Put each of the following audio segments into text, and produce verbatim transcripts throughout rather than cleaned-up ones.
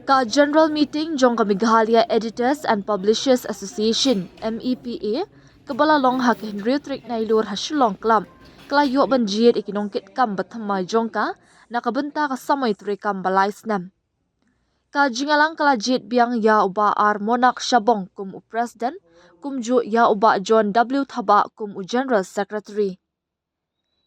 Ka General Meeting jong ka Meghalaya Editors and Publishers Association, M E P A, kaba la long ha ka hynriew tarik Nailur ha Shillong Club, ka la ïoh ban jied ïa ki nongkitkam ba thymmai jong ka na ka bynta ka samoi treikam ba lai snem. Ka jingïalang ka la jied biang ïa u Bah R Monak Shabong kum u President, kumjuh ïa u Bah John W Thabah kum u General Secretary.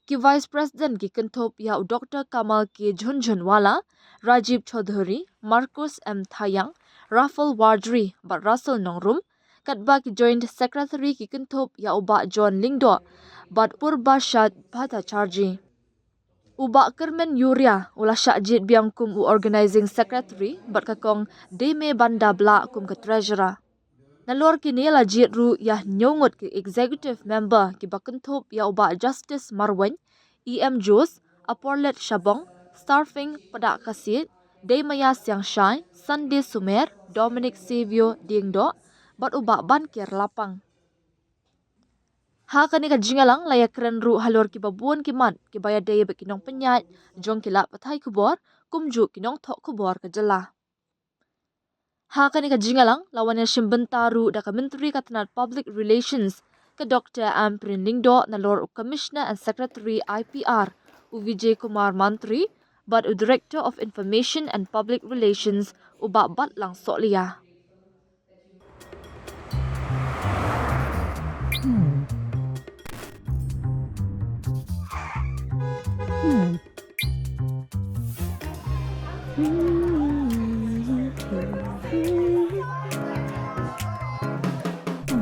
Ki Vice President ki kynthup ïa u Doctor Kamal K Jhunjhunwala, Rajiv Chaudhury, Marcus M Thayang, Rafael Warjri bad Russell Nongrum, katba ki Joint Secretary ki kynthup ïa u Bah John Lyngdoh bad Purbashad Bhattacharjee. U Bah Kyrmen Uriah u la shah jied biang kum u Organising Secretary bad ka Kong Deimebanda Blah kum ka Treasurer. Nalor kine la jied ruh ïa hynñiew ngut ki Executive Member kiba kynthup ïa u Bah Justice Marwein, E M Jose, Aporlet Shabong, Starfing Padahkasiej, Deimaya Siangshai, Sunday Sumer, Dominic Savio Diengdoh bad u Bah Banker Lapang. Ha kane ka jingïalang la ïakren ruh halor kiba bun ki mat kiba ïadei bad ki nongpynïaid jong ki lad pathai khubor, kumjuh ki nongthoh khubor ka jylla. Ha kane ka jingïalang la wan ïashim bynta ruh da ka Myntri ka tnad Public Relations, ka Doctor Ampareen Lyngdoh, nalor u Commissioner and Secretary I P R, u Vijay Kumar Mantri, bad u Director of Information and Public Relations, u Bah Batlang Sohliya.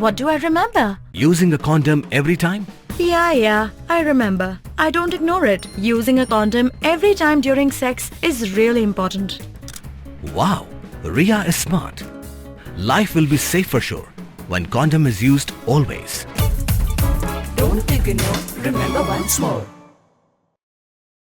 What do I remember? Using a condom every time? Yeah, yeah, I remember. I don't ignore it. Using a condom every time during sex is really important. Wow, Ria is smart. Life will be safe for sure when condom is used always. Don't ignore, remember once more.